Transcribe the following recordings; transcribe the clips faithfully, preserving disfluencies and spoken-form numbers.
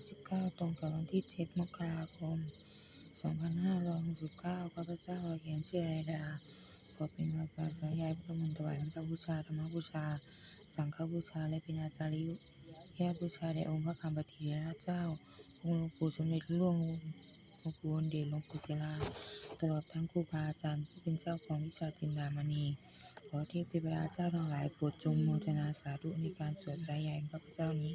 สิบเก้า ตรงกับวันที่ เจ็ด มกราคม สองพันห้าร้อยหกสิบเก้า ข้าพเจ้า เขียนชื่อ เรดา ขอเปล่งวาจาสาธยายพุทธมนต์ ถวายพุทธบูชา ธรรมบูชา สังฆบูชา และเป็นอาจาริยบูชาแด่องค์พระคำปติเถระเจ้า องค์หลวงปู่สมเด็จหลวง หลวงปู่บุญเดช หลวงปู่ศิลา ตลอดทั้งครูบาอาจารย์ผู้เป็นเจ้าของวิชาจินดามณี ขอเทพเทวดาเจ้าทั้งหลายโปรดจงโมทนาสาธุในการสวดสาธยายของข้าพเจ้านี้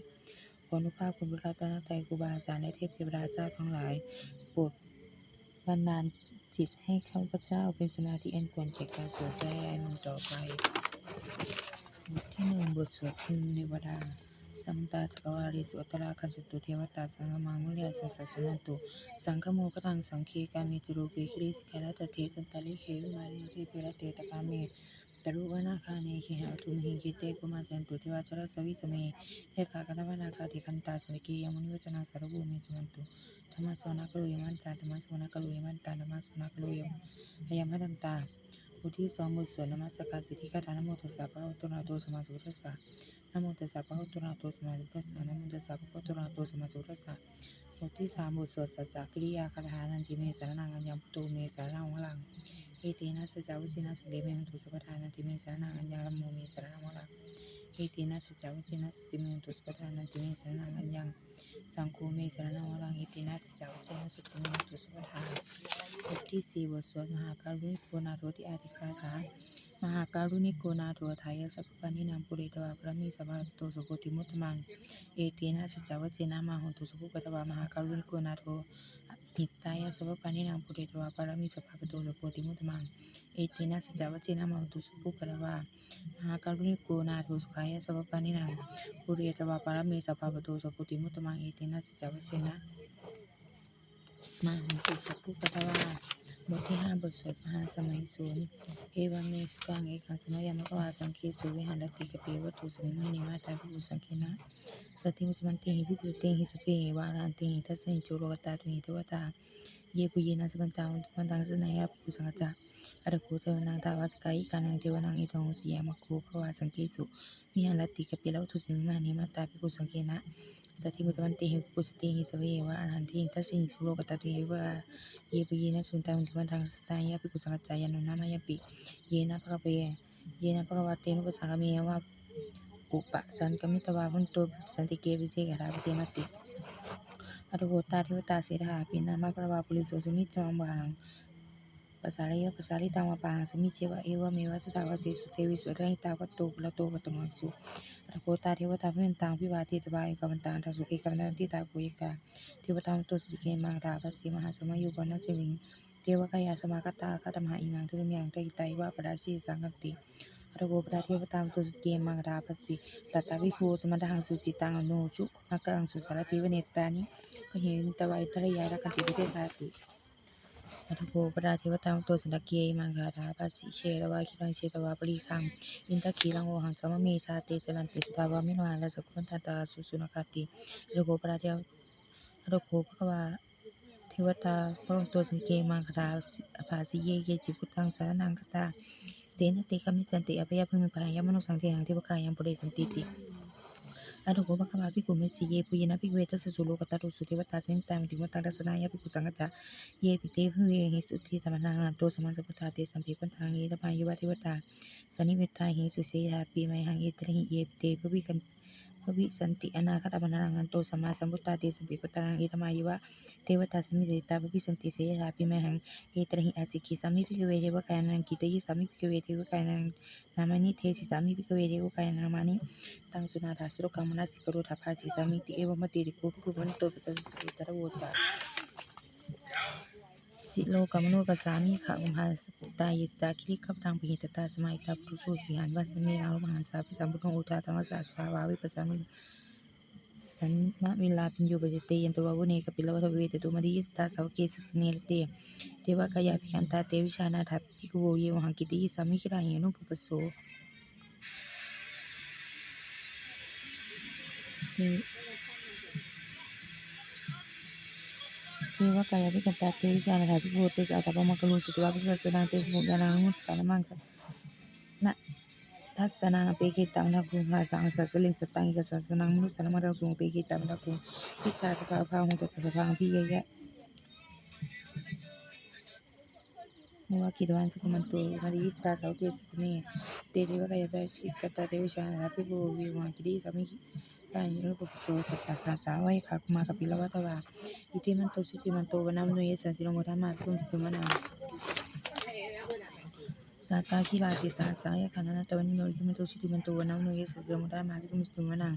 ขออนุภาพคุณพระรัตนตรัย ครูบาอาจารย์ และเทพเทวดาเจ้าทั้งหลาย โปรดบันดาลจิตให้ข้าพเจ้าเป็นสมาธิอันควรแก่การสวดสาธยายมนต์ต่อไป บทที่หนึ่ง บทสวดชุมนุมเทวดา Samantā cakkavāḷesu atrāgacchantu devatā, saddhammaṃ munirājassa suṇantu saggamokkhadaṃ. Sagge kāme ca rūpe girisikharataṭe cantalikkhe vimāne, dīpe raṭṭhe ca gāme taruvanagahane gehavatthumhi khette, bhummā cāyantu devā jalathalavisame yakkhagandhabbanāgā, tiṭṭhantā santike yaṃ munivaravacanaṃ sādhavo me suṇantu. Dhammassavanakālo ayam bhadantā. Dhammassavanakālo ayam bhadantā. Dhammassavanakālo ayam bhadantā. บทที่สอง บทสวดนมัสการสิทธิคาถา Namo tassa bhagavato arahato sammāsambuddhassa. Namo tassa bhagavato arahato sammāsambuddhassa. Namo tassa bhagavato arahato sammāsambuddhassa. บทที่สาม บทสวดสัจจกิริยาคาถา Natthi me saraṇaṃ aññaṃ, buddho me saraṇaṃ varaṃ, etena saccavajjena sotthi me hotu sabbadā. Natthi me saraṇaṃ aññaṃ, dhammo me saraṇaṃ varaṃ, etena saccavajjena sotthi me hotu sabbadā. Natthi me saraṇaṃ aññaṃ, saṅgho me saraṇaṃ varaṃ, etena saccavajjena sotthi me hotu sabbadā. บทที่สี่ บทสวดมหาการุณิโกนาโถติอาทิคาถา Mahākāruṇiko nātho atthāya sabbapāṇinaṃ, pūretvā pāramī sabbā patto sambodhimuttamaṃ, etena saccavajjena mā hontu sabbupaddavā. Mahākāruṇiko nātho hitāya sabbapāṇinaṃ, pūretvā pāramī sabbā patto sambodhimuttamaṃ, etena saccavajjena mā hontu sabbupaddavā. Mahākāruṇiko nātho sukhāya sabbapāṇinaṃ, pūretvā pāramī sabbā patto sambodhimuttamaṃ, etena saccavajjena mā hontu sabbupaddavā. บทที่ห้า บทสวดมหาสมัยสูตร Evaṃ me sutaṃ. Ekaṃ samayaṃ bhagavā sakkesu viharati kapilavatthusmiṃ mahāvane mahatā bhikkhusaṅghena saddhiṃ pañcamattehi bhikkhusatehi sabbeheva arahantehi. Dasahi ca lokadhātūhi devatā yebhuyyena samantā bhikkhūnaṃ dassanaṃ bhikkhusaṅghañca. Atha kho bhagavā etadavoca: Ekaṃ devānaṃ etadahosi: Ayaṃ kho bhagavā sakkesu viharati kapilavatthusmiṃ mahāvane mahatā bhikkhusaṅghena saddhiṃ pañcamattehi bhikkhusatehi sabbeheva arahantehi. Dasahi ca lokadhātūhi devatā yebhuyyena samantā bhikkhūnaṃ dassanaṃ bhikkhusaṅghañca. Yannūna mayampi yena bhagavā yena bhagavā tenupasaṅkameyyāma upasaṅkamitvā bhagavato santike paccekagāthā bhāseyyāmāti. Atha kho tā devatā seyyathāpi nāma balavā puriso sammiñjitaṃ vāhakaṃ pasāreyya, pasāritaṃ vāhakaṃ sammiñjeyya, evameva suddhāvāsesu devesu antarahitā bhagavato purato pāturahaṃsu. Atha kho tā devatā bhagavantaṃ abhivādetvā ekamantaṃ aṭṭhaṃsu. Ekamantaṃ ṭhitā kho ekā devatā bhagavato santike imaṃ gāthaṃ abhāsi: Mahāsamayo pavanasmiṃ, devakāyā samāgatā, āgatamha imaṃ dhammasamayaṃ, dakkhitāyeva aparājitasaṅghanti. Atha kho aparā devatā bhagavato santike imaṃ gāthaṃ abhāsi: Tatra bhikkhavo samādahaṃsu, cittaṃ attano ujukamakaṃsu, sārathīva nettāni gahetvā, indriyāni rakkhanti paṇḍitāti. Atha kho aparā devatā bhagavato santike imaṃ gāthaṃ abhāsi: Chetvā khīlaṃ chetvā palīghaṃ, indakhīlaṃ ohaccamanejā, te caranti suddhā vimalā, cakkhumatā tadassū susunāgāti. Atha kho aparā deva- atha kho bhagavā devatā bhagavato santike imaṃ gāthaṃ abhāsi: Ye keci buddhaṃ saraṇaṃ gatāse, na te gamissanti apāyabhūmiṃ, pahāya mānusaṃ dehaṃ, devakāyaṃ pavessantīti. Atha kho bhagavā bhikkhū āmantesi: Yebhuyyena bhikkhave dasasu lokadhātūsu devatā sannipatitā ahaṃ bhikkhūnaṃ dassanaṃ bhikkhusaṅghañca. Yepi te bhikkhave ahesuṃ atītamaddhānaṃ arahanto sammāsambuddhā, tesampi bhagavantānaṃ etaparamāyeva devatā sannipatitā ahesuṃ, seyyathāpi mayhaṃ etarahi. Yepi te bhikkhave bhavissanti anāgatamaddhānaṃ arahanto sammāsambuddhā, tesampi bhagavantānaṃ etaparamāyeva devatā sannipatitā bhavissanti, seyyathāpi mayhaṃ etarahi. Ācikkhissāmi bhikkhave devakāyānaṃ, kittayissāmi bhikkhave devakāyānaṃ nāmāni, desissāmi bhikkhave devakāyānaṃ nāmāni, taṃ suṇātha sādhukaṃ manasikarotha bhāsissāmīti. Evaṃ bhanteti kho bhikkhū bhagavato paccassosuṃ. Tatra voca: Silokamanukassāmi, gāmabhāsitā ye sitā, girigabbharaṃ pahitattā, samāhitā puthū sīhāva sallīnā. Lomahaṃsābhisambhuno odātamanasā sutvā bhātaparittaṃ, bhismākātā bhiyyo pañcasate ñatvā vane kāpilavatthave, tato āmantayi satthā sāvake sāsane rate. Devakāyā abhikkantā te vijānātha bhikkhavo, ye vohaṃ kittayissāmi girāhi anupubbaso. Devakāyā abhikkantā te vijānātha bhikkhavo, te ca ātappamakaruṃ, sutvā buddhassa sāsanaṃ. Tesampāturahu ñāṇaṃ ananubhāvena, Dassanānapekkhitaṃ, ṭhānakuṃ sahassānaṃ, sahassaṃ caranti sataṃ, ekasahassānaṃ manussānaṃ, maṇḍaṃ suṇātha pekkhitaṃ, ṭhānakuṃ disā sabbā, bahū te ca sabbā, abhiññāya vavakkhitvāna cakkhumā, tato āmantayi satthā sāvake sāsane rate. Te devakāyā parikkhitā, te vijānātha bhikkhavo, ye vohaṃ kittayissāmi, girāhi anupubbaso. Sattasahassā va yakkhā, bhummā kāpilavatthavā, iddhimanto jutimanto, vaṇṇavanto yasassino, modamānā abhikkāmuṃ jutimannaṃ. Sātāgirā tisahassā, yakkhā nānattavaṇṇino, iddhimanto jutimanto, vaṇṇavanto yasassino, modamānā abhikkāmuṃ jutimannaṃ.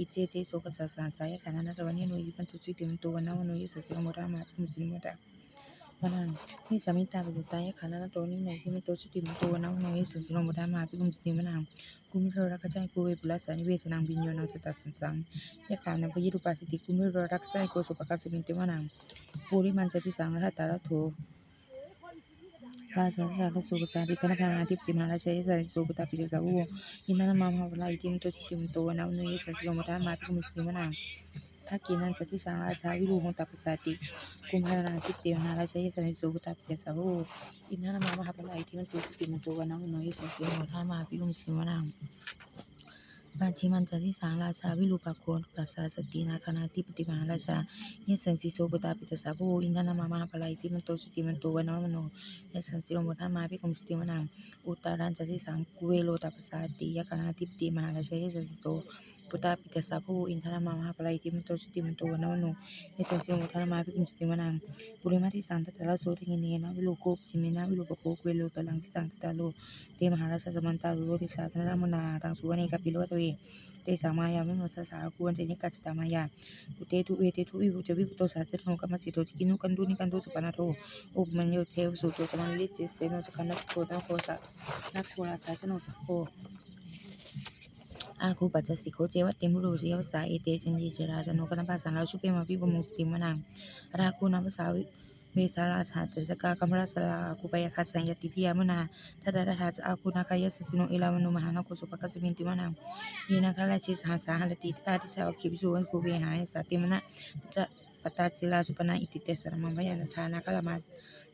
Iccete soḷasasahassā, yakkhā nānattavaṇṇino, iddhimanto jutimanto, vaṇṇavanto yasassino, modamānā abhikkāmuṃ jutimannaṃ. Vanaṃ. Vessāmittā pañcasatā, yakkhā nānattavaṇṇino, iddhimanto jutimanto, vaṇṇavanto yasassino, modamānā abhikkāmuṃ jutimannaṃ. Kumbhīro rājagahiko, vepullassa nivesanaṃ, bhiyyo naṃ satasahassaṃ, yakkhā nāma yadiṃ upāsati. Kumbhīro rājagahiko, sopāga samitiṃ vanaṃ, purimañca disaṃ dhataraṭṭho, rājā dhataraṭṭho pasāsati. Gandhabbānaṃ ādhipati, mahārājā yasassi so, puttāpi tassa bahavo, indanāmā mahabbalā, iddhimanto jutimanto, vaṇṇavanto yasassino, modamānā abhikkāmuṃ jutimannaṃ. Dakkhiṇañca disaṃ rājā, virūḷho tappasāsati. Kumbhaṇḍānaṃ ādhipati, mahārājā yasassi so, puttāpi tassa bahavo, indanāmā mahabbalā, iddhimanto jutimanto, vaṇṇavanto yasassino, modamānā abhikkāmuṃ jutimannaṃ. Pacchimañca disaṃ rājā, virūpakkho pasāsati. Nāgānaṃ ādhipati, mahārājā yasassi so, puttāpi tassa bahavo, indanāmā mahabbalā, iddhimanto jutimanto, vaṇṇavanto yasassino, modamānā abhikkāmuṃ jutimannaṃ. Uttarañca disaṃ kuvero tappasāsati. Yakkhānaṃ ādhipati, mahārājā yasassi so, puttāpi tassa bahavo, indanāmā mahabbalā, iddhimanto jutimanto, vaṇṇavanto yasassino, modamānā abhikkāmuṃ jutimannaṃ. Purimaṃ disaṃ dhataraṭṭho, dakkhiṇena virūḷhako, pacchimena virūpakkho, kuvero uttaraṃ disaṃ dhataraṭṭho. Te mahārājā samantā caturo disā, daddallamānā aṭṭhaṃsu, vane kāpilavatthave. Tesaṃ māyāvino dāsā, āgū vañcanikā saṭhā, māyā kuṭeṇḍu veṭeṇḍu viṭū ca viṭuṭo saha, candano kāmaseṭṭho ca kinnughaṇḍu nighaṇḍu ca, panādo opamañño ca devasūto ca mātali, cittaseno ca gandhabbo naḷo rājā janosabho, āgū pañcasikho ceva timbarū ca yāvassa, ete caññe ca rājāno, gandhabbā saha rājubhi, modamānā abhikkāmuṃ jutimannaṃ. Athāgū nābhasā vesālā saha, tacchakā kambalassatarā, āgū pāyāgā saha ñātibhi, yāmunā dhataraṭṭhā ca āgū nāgā yasassino, erāvaṇo mahānāgo sopāga samitiṃ vanaṃ. Ye nāgarāje sahasā haranti, dibbā dijā pakkhi visuddhacakkhū, vehāsayā te vanamajjhapattā, citrā supaṇṇā iti tesa nāmaṃ. Abhayantadā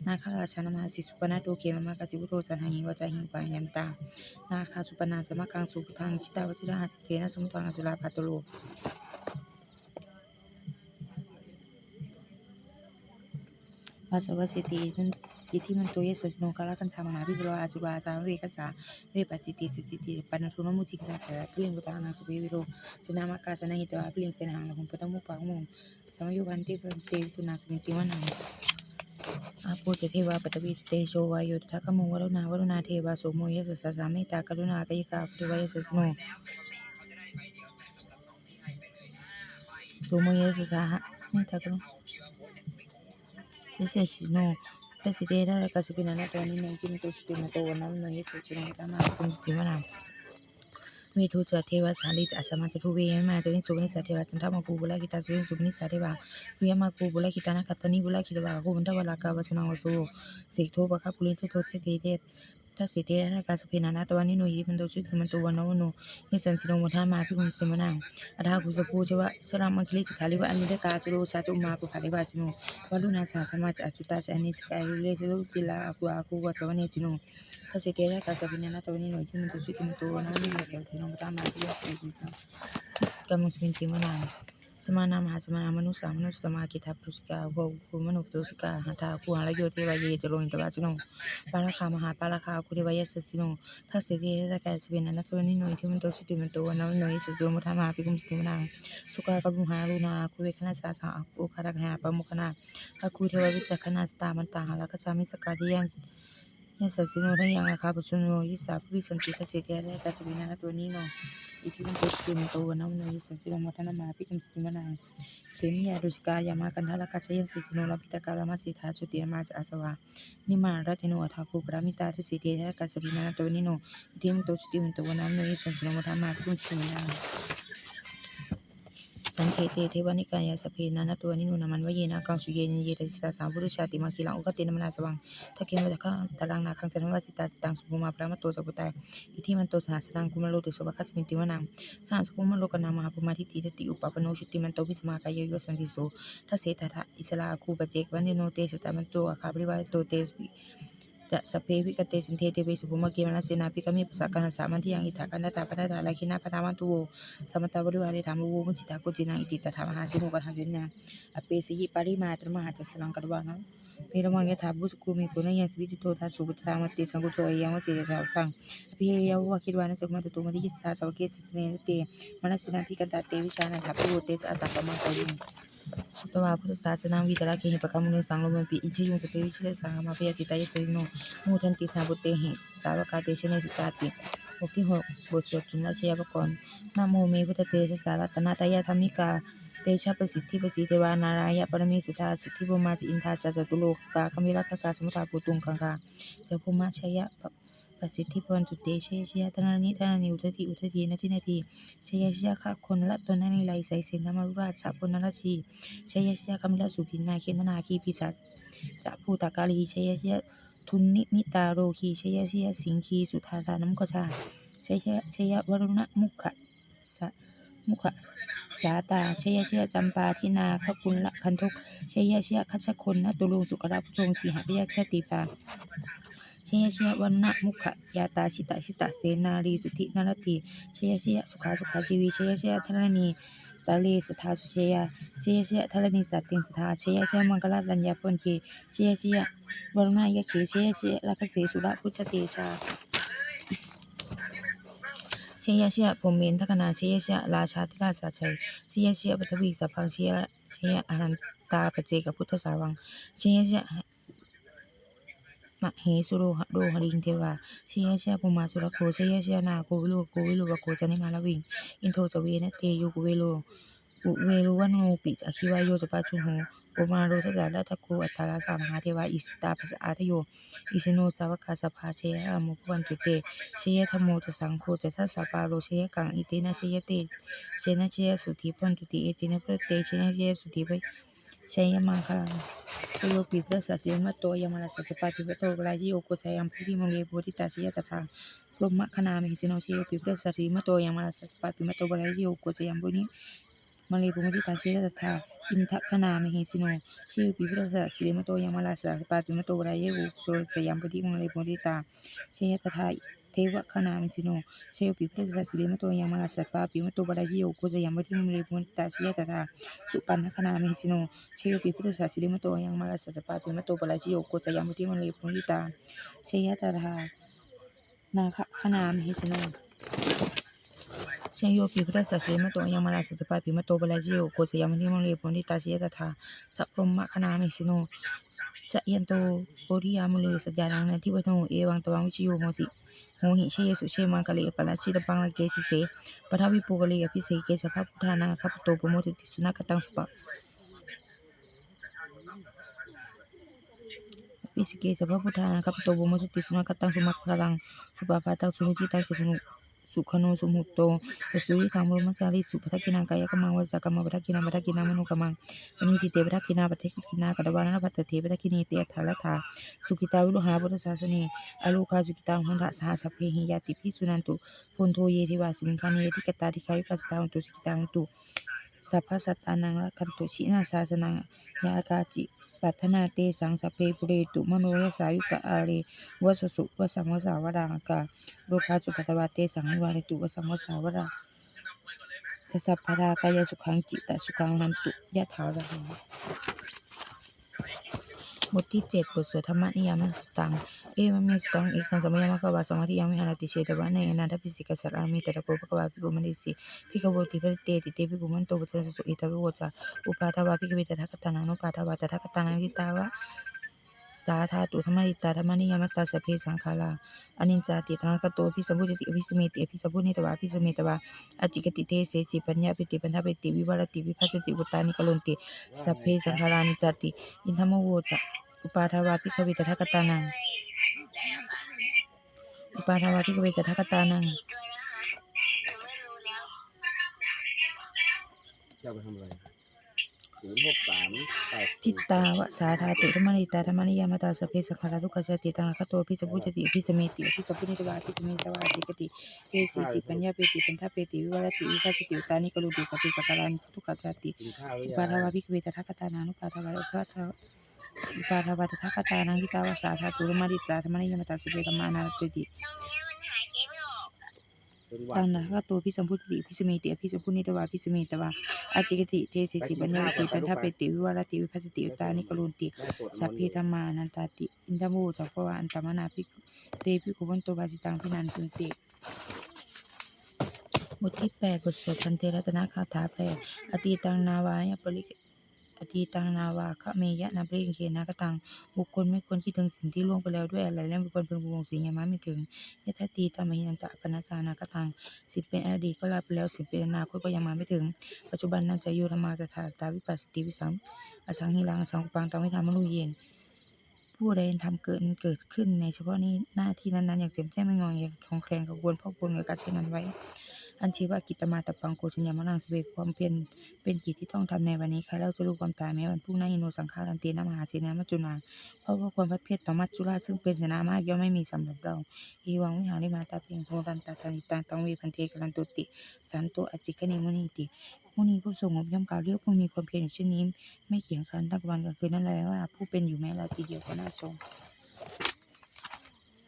nāgarājānamāsi, supaṇṇato khemamakāsi buddho, saṇhāhi vācāhi upavhayantā nāgā supaṇṇā samaggaṃ sopāgaṃ, jitā vajirahatthena samuddaṃ asurā bhātaro. Vāsavassete iddhimanto yasassino, kālakañjā mahābhismā asurā dānaveghasā, vepacitti sucitti ca pāṇabhū namucī saha, baliṃ puttānaṃ sabbe verocanāmakā, sannayhitvā baliṃ senaṃ rāhubhaddamupāgamuṃ, samayodāni bhante bhikkhūnaṃ samitiṃ vanaṃ. Āpo ca devā paṭhavī ca tejo vāyo tadāgamuṃ, varuṇā vāruṇā devā somo yasasā saha, mettākaruṇā kāyikā āgū devā yasassino. Somo yasasā saha, mettākaruṇā yasassino. Dasete dasadhā kāyā sabbe nānattavaṇṇino, iddhimanto jutimanto vaṇṇavanto yasassino, modamānā abhikkāmuṃ jutimannaṃ. Veṇhū ca devā sahalī ca asamā ca duve yamā, candassūpanisā devā candamāgū purakkhitā, suriyassūpanisā devā suriyamāgū purakkhitā, nakkhattāni purakkhitvā āgū mandavalāhakā, vasūnaṃ vāsavo seṭṭho pāga purindado. Dasete dasadhā kāyā sabbe nānattavaṇṇino, iddhimanto jutimanto vaṇṇavanto yasassino, modamānā abhikkāmuṃ jutimannaṃ. Athāgū sahabhū devā jalamaggisikhāriva, ariṭṭhakā ca rojā ca umāpupphanibhāsino, varuṇā sahadhammā ca accutā ca anejakā, vepullā ca rojā ca tiḷā, āgū āgū vāsavanesino. Dasete dasadhā kāyā sabbe nānattavaṇṇino, iddhimanto jutimanto vaṇṇavanto yasassino, modamānā abhikkāmuṃ jutimannaṃ. Samānā mahāsamānā mānusā mānusuttamā, khiḍḍāpadūsikā āgū āgū manopadūsikā, haṭṭhā āgū harayo devā ye ca lohitavāsino, pāragā mahāpāragā āgū devā yasassino. Dasete dasadhā kāyā sabbe nānattavaṇṇino, iddhimanto jutimanto vaṇṇavanto yasassino, modamānā abhikkāmuṃ jutimannaṃ. Sukkā karumhā aruṇā āgū veghanasā saha, āgū gandhabbā pāmokkhā, āgū devā vicakkhaṇā sadāmattā, hāragajā missakā yasassino, thanayaṃ āgā pajunno ye ca bhavissanti. Dasete dasadhā kāyā sabbe nānattavaṇṇino, iddhimanto jutimanto vaṇṇavanto yasassino, modamānā abhikkāmuṃ jutimannaṃ. Khemiyā tusitā yāmā kaṭṭhakā ca yasassino, lambitakā lāmaseṭṭhā jotināmā ca āsavā, nimmānaratino athāgū paranimmitā. Dasete dasadhā kāyā sabbe nānattavaṇṇino, iddhimanto jutimanto vaṇṇavanto yasassino, modamānā abhikkāmuṃ jutimannaṃ. Saṭṭhete devanikāyā sabbe nānattavaṇṇino, nāmanvayena āgañchuṃ ye caññe sadisā saha, pavutthajātimakkhīlaṃ oghatiṇṇamanāsavaṃ, dakkhemoghataraṃ nāgaṃ candaṃva asitātitaṃ, subrahmā paramatto ca puttā iddhimato saha, sanaṅkumāro tisso pāga samitiṃ vanaṃ. Sahassabrahmalokānaṃ mahābrahmābhitiṭṭhati, upapanno jutimanto bhismākāyo yasassiso. Dasettha issarā āgū paccekavasavattino, tesañca mahābalato āgā parivārato. Tesapi ca sabbe abhikkante sinde deve sabrahmake mārasenā abhikkāmi passa kaṇhassa mandiyaṃ. Etha gaṇhatha bandhatha rāgena bandhamatthu vo, samantā parivāretha mā vo muñcittha koci naṃ. Iti tattha mahāseno kaṇhasenaṃ apesayi, pāṇinā talamāhacca saraṃ katvāna bheravaṃ. Yathā pāvussako megho thanayaṃ savijjuko, tadā so paccudāvatti saṅkuddho asayaṃvase. Tañca sabbaṃ abhiññāya vavakkhitvāna cakkhumā, tato āmantayi satthā sāvake sāsane rate. Mārasenā abhikkantā te vijānātha bhikkhavo, tesaṃ ātappamakaruṃ. Sutvā buddhassa sāsanaṃ vītarāgehi pakkāmuṃ, nesaṃ lomampi iñjayuṃ. Sabbe vijitasaṅgāmā bhayātītā yasassino, modanti saha bhūtehi sāvakā te janesutāti. บทที่หก บทสวดจุลชัยปกรณ์ Namo me buddhatejasā ratanattayadhammikā tejapasiddhi pasīdevā nārāyaparamesurā siddhibrahmā ca indā ca catulokā gambhīrakkhakā samuddā bhūtuṃ gaṅgā ca brahmā jaya pasiddhi bhavantu te. Jaya jaya dharaṇi dharaṇī udadhi udadhī nadi nadī. Jaya jaya gaganalatananīlai saisennamarurājabala narajī. Jaya jaya gambhīrasombhī nāgendanāgī pisācabhūtakālī. Jaya jaya dunnimittarogī. Jaya jaya siṅgīsudādānamukhajā. Jaya jaya varuṇamukhasā mukhasātrā. Jaya jaya campādināgakulagandhakā. Jaya jaya gajagonnaturaṅga sukarabhujaṅga sīhabyagghadīpā. Jaya jaya varuṇamukhayātrā jita jita senārī suddhi naradī. Jaya jaya sukhā sukhā jīvī. Jaya jaya dharaṇītale sadā sujayā. Jaya jaya dharaṇī sāntin sadā. Jaya jaya maṅkarājaraññā bhavagge. Jaya jaya varuṇayakkhe. Jaya jaya rakkhase surabhujatejā. Jaya jaya brahmendagaṇā. Jaya jaya rājādhirājasājjai. Jaya jaya paṭhaviṃ sabbaṃ. Jaya jaya arahantā paccekabuddhasāvaṃ. Jaya jaya mahesuro haro harindevā. Jaya jaya brahmā surakkho. Jaya jaya nāgo viruḷhako virūpakkho candimā raviṃ. Indo ca venateyyo kuvero kuvero varuṇopi ca aggi vāyo ca pājuṇho. Kumāro dhataraṭṭhako aṭṭhārasa mahādevā. Isitāpasa-ādayo isino sāvakā sabbā jaya rāmo bhavantu te. Jaya dhammo ca saṅgho ca dasapālo jayakaṃ. Etena jayatejena jayasotthī bhavantu te. Etena buddhatejena jayasotthī jayamaṅgalaṃ. Jayopi buddhassa sirīmato ayaṃ mārassa pāpimato parājayo, ugghosayuṃ bodhimaṇḍe pamoditā jaya tadā brahmagaṇā mahesino. Jayopi buddhassa sirīmato ayaṃ mārassa pāpimato parājayo, ugghosayuṃ bodhimaṇḍe pamoditā jaya tadā indagaṇā mahesino. Jayopi buddhassa sirīmato ayaṃ mārassa pāpimato parājayo, ugghosayuṃ bodhimaṇḍe pamoditā jaya tadā devagaṇā mahesino. Jayopi buddhassa sirīmato ayaṃ mārassa pāpimato parājayo, ugghosayuṃ bodhimaṇḍe pamoditā jaya tadā supaṇṇagaṇā mahesino. Jayopi buddhassa sirīmato ayaṃ mārassa pāpimato parājayo, ugghosayuṃ bodhimaṇḍe pamoditā jaya tadā nāgagaṇā mahesino. Jayopi buddhassa sirīmato ayaṃ mārassa pāpimato parājayo, ugghosayuṃ bodhimaṇḍe pamoditā jaya tadā sabrahmagaṇā mahesino. Jayanto bodhiyā mūle sakyānaṃ nandivaḍḍhano, evaṃ tvaṃ vijayo hohi, hohi jayassu jayamaṅgale. Aparājitapallaṅke sīse paṭhavipokkhare, abhiseke sabbabuddhānaṃ aggappatto pamodati. Sunakkhattaṃ suppa abhiseke sabbabuddhānaṃ aggappatto pamodati. Sunakkhattaṃ sumaṅgalaṃ suppabhātaṃ suhuṭṭhitaṃ ca sukhaṇo sumuhutto ca suyiṭṭhaṃ brahmacārisu. Padakkhiṇaṃ kāyakammaṃ vācākammaṃ padakkhiṇaṃ padakkhiṇaṃ manokammaṃ paṇidhī te padakkhiṇā padakkhiṇā katvāna labhantatthe padakkhiṇe. Te atthaladdhā sukhitā viruḷhā buddhasāsane, arogā sukhitā hotha saha sabbehi ñātibhi. Suṇantu bhonto ye devā asmiṃ ṭhāne adhigatā, dīghāyukā sadā hontu sukhitā hontu sabbasattānaṃ. Rakkhantu jinasāsanaṃ yā kāci patthanā tesaṃ sabbe pūrentu manorathā. Yuttakāle pavassantu vassaṃ vassāvalāhakā, rogā cupaddavā tesaṃ nivārentu vassaṃ vassāvalāhakā. Sabbadā kāyasukhaṃ cittasukhaṃ arahantu yathārahaṃ. บทที่เจ็ด บทสวดธรรมนิยามสุตตัง Evaṃ me sutaṃ. Ekaṃ samayaṃ bhagavā sāvatthiyaṃ viharati jetavane anāthapiṇḍikassa ārāme. Tatra kho bhagavā bhikkhū āmantesi bhikkhavoti. Bhadanteti te bhikkhū bhagavato paccassosuṃ. Etadavoca. Uppādā vā bhikkhave tathāgatānaṃ anuppādā vā tathāgatānaṃ, ṭhitāva sā dhātu dhammaṭṭhitatā dhammaniyāmatā: sabbe saṅkhārā aniccāti. Tathāgato abhisambujjhati abhisameti, abhisambujjhitvā abhisametvā ācikkhati deseti paññapeti paṭṭhapeti vivarati vibhajati uttānīkaroti: sabbe saṅkhārā aniccāti. Idamavoca. Uppādā vā bhikkhave tathāgatānaṃ uppādā vā bhikkhave tathāgatānaṃ เจ้าไปทำอะไร ศูนย์หกสามแปดสี่ ṭhitāva sā dhātu dhammaṭṭhitatā dhammaniyāmatā: sabbe saṅkhārā dukkhāti. Tathāgato abhisambujjhati abhisameti, abhisambujjhitvā abhisametvā ācikkhati deseti paññapeti paṭṭhapeti vivarati vibhajati uttānīkaroti: sabbe saṅkhārā dukkhāti. กินข้าวหรือยัง Uppādā vā bhikkhave tathāgatānaṃ anuppādā vā uppādā Upādā vā tathāgatā, anaṅkritā vā sā dhātu, samādiṭṭhā dhammaniyāmatā, sabbe dhammā anattā ti. Taṃ tathāgato abhisambujjhati abhisameti, abhisambujjhitvā abhisametvā ācikkhati deseti paññapeti paṭṭhapeti vivarati vibhajati uttānīkaroti, sabbe dhammā anattā ti. Idamavoca bhagavā. Attamanā bhikkhu te bhikkhū bhagavato bhāsitaṃ abhinandunti. บทที่แปด บทสวดภันเทรัตนคาถาแปล Atītaṃ nānvāgameyya pari atītaṃ nānvāgameyya nappaṭikaṅkhe anāgataṃ. บุคคลไม่ควรคิดถึงสิ่งที่ล่วงไปแล้วด้วยอาลัย และไม่ควรพึงพะวงสิ่งยังมาไม่ถึง Yadatītaṃ pahīnantaṃ appattañca anāgataṃ. สิ่งเป็นอดีตก็ละไปแล้ว สิ่งเป็นอนาคตก็ยังมาไม่ถึง Paccuppannañca yo dhammaṃ tattha tattha vipassati, asaṃhiraṃ asaṅkuppaṃ taṃ viddhā manubrūhaye. ผู้ใดเห็นธรรมเกิดเกิดขึ้นในเฉพาะหน้าที่นั้นๆ อย่างแจ่มแจ้ง ไม่ง่อนแง่นคลอนแคลนกังวลพอกพูน มีอาการเช่นนั้นไว้ Ajjeva kiccamātappaṃ ko jaññā maraṇaṃ suve. ความเพียรเป็นกิจที่ต้องทำในวันนี้ ใครเล่าจะรู้ความตายแม้วันพรุ่งนี้ Na hi no saṅgarantena mahāsenena maccunā. เพราะว่าความผัดเพี้ยนต่อมัจจุราชซึ่งเป็นเสนามากย่อมไม่มีสำหรับเรา Evaṃ vihārimātāpiṃ ahodantā ahaṃ itihidaṃ tabbe bhante kālantoti santo ācikkhate munīti. มุนีผู้สงบย่อมกล่าวเรียกผู้มีความเพียรอยู่เช่นนี้ ไม่เกียจคร้านทั้งกลางวันกลางคืนนั้นแลว่า ผู้เป็นอยู่แม้ราตรีเดียวก็น่าชม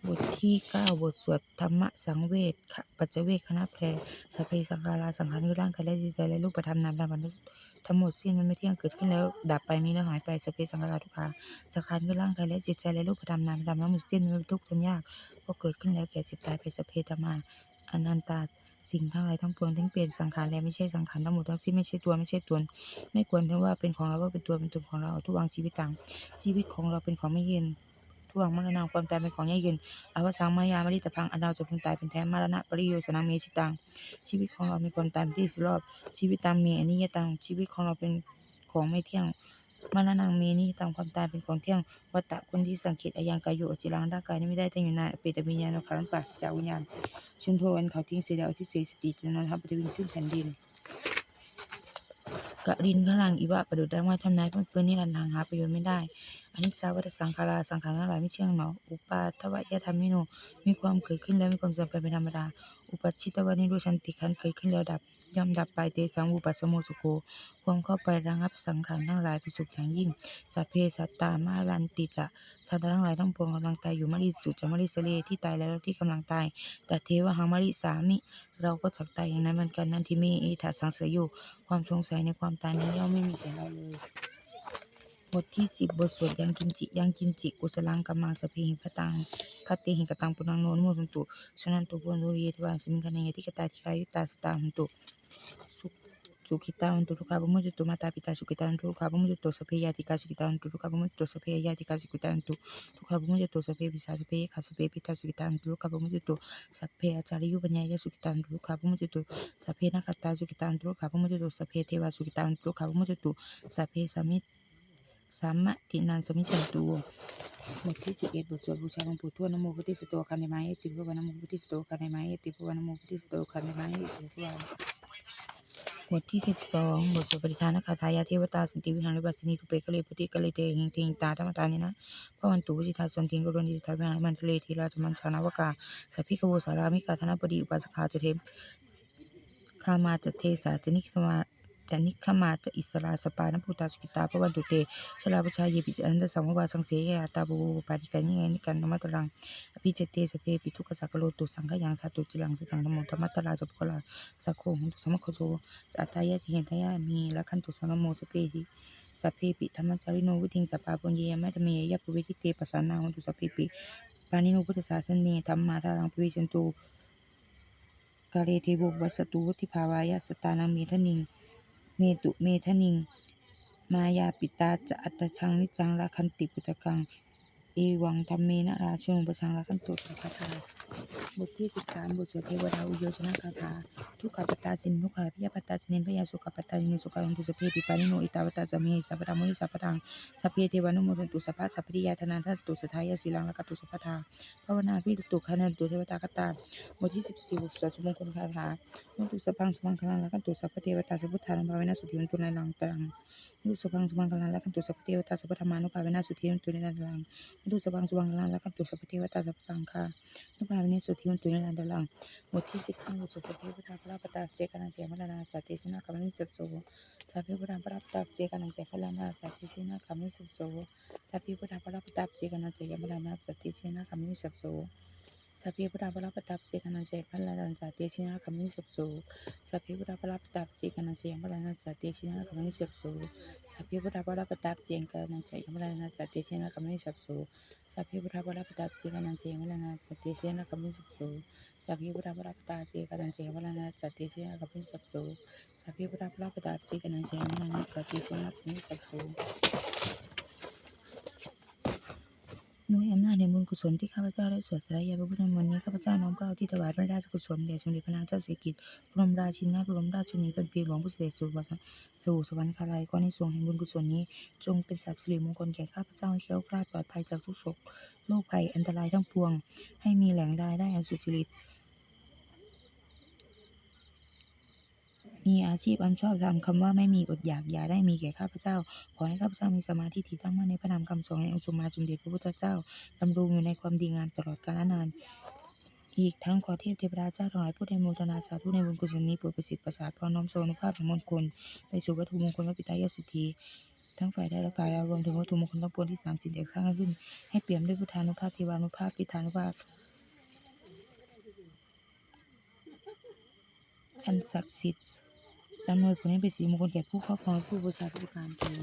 บทที่เก้า บทสวดธรรมสังเวชปัจจเวกขณะแปล Sabbe saṅkhārā สังขารคือร่างกายและจิตใจและรูปธรรมนามธรรมทั้งหมดสิ้นมันไม่เที่ยง เกิดขึ้นแล้วดับไป มีแล้วหายไป Sabbe saṅkhārā dukkhā สังขารคือร่างกายและจิตใจและรูปธรรมนามธรรมทั้งหมดสิ้นมันเป็นทุกข์ทนยาก เพราะเกิดขึ้นแล้วแก่เจ็บตายไป Sabbe dhammā anattā สิ่งทั้งหลายทั้งปวงทั้งเป็นสังขารและไม่ใช่สังขารทั้งหมดทั้งสิ้นไม่ใช่ตัวไม่ใช่ตน ไม่ควรถือว่าเป็นของเราว่าเป็นตัวเป็นตนของเรา Adhuvaṃ jīvitaṃ ชีวิตของเราเป็นของไม่ยั่งยืน Dhuvaṃ maraṇaṃ ความตายเป็นของยั่งยืน Avassaṃ mayā maritabbaṃ อันเราจะพึงตายเป็นแท้ Maraṇapariyosānaṃ me jīvitaṃ ชีวิตของเรามีความตายเป็นที่สุดรอบ Jīvitaṃ me aniyataṃ ชีวิตของเราเป็นของไม่เที่ยง Maraṇaṃ me niyataṃ ความตายเป็นของเที่ยง Vata ควรที่สังเกต Ayaṃ kāyo aciraṃ ร่างกายนี้มิได้ตั้งอยู่นาน Apetaviññāṇo ครั้นปราศจากวิญญาณ Chuḍḍho อันเขาทิ้งเสียแล้ว Adhisessati จะนอนทับ Paṭhaviṃ ซึ่งแผ่นดิน Kaliṅgaraṃ iva ประดุจดังว่าท่อนไม้พั่มเฟือน Niratthaṃ หาประโยชน์ไม่ได้ Aniccā vata saṅkhārā สังขารทั้งหลายไม่เที่ยงหนอ Uppādavayadhammino มีความเกิดขึ้นแล้วมีความเสื่อมไปเป็นธรรมดา Uppajjitvā nirujjhanti ครั้นเกิดขึ้นแล้วดับ ย่อมดับไป Tesaṃ vūpasamo sukho ความเข้าไประงับสังขารทั้งหลายเป็นสุขอย่างยิ่ง Sabbe sattā maranti ca สัตว์ทั้งหลายทั้งปวงกำลังตายอยู่ Mariṃsu ca marissare ที่ตายแล้วที่กำลังตาย Tathevāhaṃ marissāmi เราก็จักตายอย่างนั้นเหมือนกัน Natthi me ettha saṃsayo ความสงสัยในความตายนี้ย่อมไม่มีแก่เราเลย บทที่สิบ บทสวดยังกิญจิ Yaṃ kiñci kusalaṃ kammaṃ sabbehi kataṃ katehi kataṃ puññaṃ no anumodantu suṇantu bhonto ye devā asmiṃ ṭhāne adhigatā dīghāyukā sattā hontu sukhitā hontu dukkhā pamuccantu. Mātā pitā sukhitā hontu dukkhā pamuccantu. Sabbe ñātikā sukhitā hontu dukkhā pamuccantu. Sabbe aññātikā sukhitā hontu dukkhā pamuccantu. Sabbe pisā sabbe yakkhā sabbe petā sukhitā hontu dukkhā pamuccantu. Sabbe ācariyupajjhāyā sukhitā hontu dukkhā pamuccantu. Sabbe nakkhattā sukhitā hontu dukkhā pamuccantu. Sabbe devā sukhitā hontu dukkhā pamuccantu. Sabbe samit sampattīnaṃ samijjhantu. บทที่สิบเอ็ด บทสวดบูชาหลวงปู่ทวด Namo bodhisatto āgantimāya iti bhagavā. Namo bodhisatto āgantimāya iti bhagavā. Namo bodhisatto āgantimāya iti bhagavā. บทที่สิบสอง บทสวดปฏิทานคาถา Yā devatā santi vihāravāsinī thūpe ghare bodhighare tahiṃ tahiṃ tā dhammadānena bhavantu pūjitā sotthiṃ karontedha vihāramaṇḍale. Therā ca majjhā navakā ca bhikkhavo sārāmikā dānapatī upāsakā ca de gāmā ca desā ca nigamā ca nigamā ca issarā sappāṇabhūtā sukhitā bhavantu te. Jalābujā yepi ca aṇḍasambhavā saṃsedajātā athavopapātikā yānīdha nāma taraṃ abhiñjeyye sabbepi dukkhassa karontu saṅkhayaṃ. Ṭhātu ciraṃ sataṃ dhammo dhammaddharā ca puggalā saṅgho hotu samaggo ca atthāya ca hitāya ca amhe rakkhatu saddhammo sabbepi dhammacārino vuḍḍhiṃ sampāpuṇeyyāma dhamme ariyappavedite. Pasannā hontu sabbepi pāṇino buddhasāsane dhammadharaṃ pavecchanto kāle devo pavassatu vuḍḍhibhāvāya. Sattānaṃ netu medaniṃ mayā pitā ca atrajaṃ niccaṃ rakkhanti puttakaṃ evaṃ dhammena rājāno pajaṃ rakkhantu sabbadā. บทที่สิบสาม บทสวดเทวดาอุยโยชนคาถา Dukkhappattā ca niddukkhā bhayappattā ca nibbhayā sokappattā ca nissokā hontu sabbepi pāṇino. Ettāvatā ca amhehi sambhataṃ puññasampadaṃ sabbe devānumodantu sabbasampattisiddhiyā. Dānaṃ dadantu saddhāya sīlaṃ rakkhantu sabbadā bhāvanābhiratā hontu gaṇantu devatāgatā. บทที่สิบสี่ บทสวดสุมงคลคาถา Hotu sabbaṃ sumaṅgalaṃ rakkhantu sabbadevatā sabbabuddhānubhāvena sotthī hontu nirantaraṃ. Hotu sabbaṃ sumaṅgalaṃ rakkhantu sabbadevatā sabbadhammānubhāvena sotthī hontu nirantaraṃ. Uttamaṃ sukhaṃ samaṅgalaṃ rakkhantu sabbadevatā sabbasaṅghā anubhāvena sotthī hontu nirantaraṃ. บทที่สิบห้า บทสวด Sabbe buddhā balappattā paccekānañca yaṃ balaṃ arahantānañca tejena akkhamasmiṃ sabbe. Sabbe buddhā balappattā paccekānañca yaṃ balaṃ arahantānañca tejena akkhamasmiṃ sabbe. Sabbe buddhā balappattā paccekānañca yaṃ balaṃ arahantānañca tejena akkhamasmiṃ sabbe. Sabbe buddhā balappattā paccekānañca yaṃ balaṃ arahantānañca tejena akkhamasmiṃ sabbe. Sabbe buddhā balappattā paccekānañca yaṃ balaṃ arahantānañca tejena akkhamasmiṃ sabbe. Sabbe buddhā balappattā paccekānañca yaṃ balaṃ arahantānañca tejena akkhamasmiṃ sabbe. Sabbe buddhā balappattā paccekānañca yaṃ balaṃ arahantānañca tejena akkhamasmiṃ sabbe. Sabbe buddhā balappattā paccekānañca yaṃ balaṃ arahantānañca tejena akkhamasmiṃ sabbe. Sabbe buddhā balappattā paccekānañca yaṃ balaṃ arahantānañca tejena akkhamasmiṃ sabbe. ด้วยอำนาจแห่งบุญกุศลที่ข้าพเจ้าได้สวดสาธยายพระพุทธมนต์นี้ ข้าพเจ้าน้อมเกล้าที่ถวายพระราชกุศลแด่สมเด็จพระนางเจ้าสิริกิติ์ บรมราชินีนาถ บรมราชชนนีพันปีหลวง ผู้เสด็จสู่สวรรคาลัย ขออานิสงส์แห่งบุญกุศลนี้ จงเป็นทรัพย์สิริมงคลแก่ข้าพเจ้า ให้แคล้วคลาดปลอดภัยจากทุกข์โศกโรคภัยอันตรายทั้งปวง ให้มีแหล่งรายได้อันสุจริต มีอาชีพอันชอบธรรม คำว่าไม่มีอดอยากอย่าได้มีแก่ข้าพเจ้า ขอให้ข้าพเจ้ามีสัมมาทิฏฐิตั้งมั่นในพระธรรมคำสอนแห่งองค์สมมาสมเด็จพระพุทธเจ้า ดำรงอยู่ในความดีงามตลอดกาลนาน อีกทั้งขอเทพเทวดาเจ้าทั้งหลายผู้ได้โมทนาสาธุในบุญกุศลนี้ โปรดประสิทธิ์ประสาทพรน้อมส่งอานุภาพแห่งมงคลไปสู่วัตถุมงคลพระปิดตายอดเศรษฐี ทั้งฝ่ายไทยและฝ่ายลาว รวมถึงวัตถุมงคลทั้งปวงที่สามสินแตกสร้างขึ้น ให้เปี่ยมด้วยพุทธานุภาพ เทวานุภาพ ฤทธานุภาพ อันศักดิ์สิทธิ์ อำนวยผลให้เป็นสิริมงคลแก่ผู้ครอบครองและผู้บูชาทุกประการเทอญ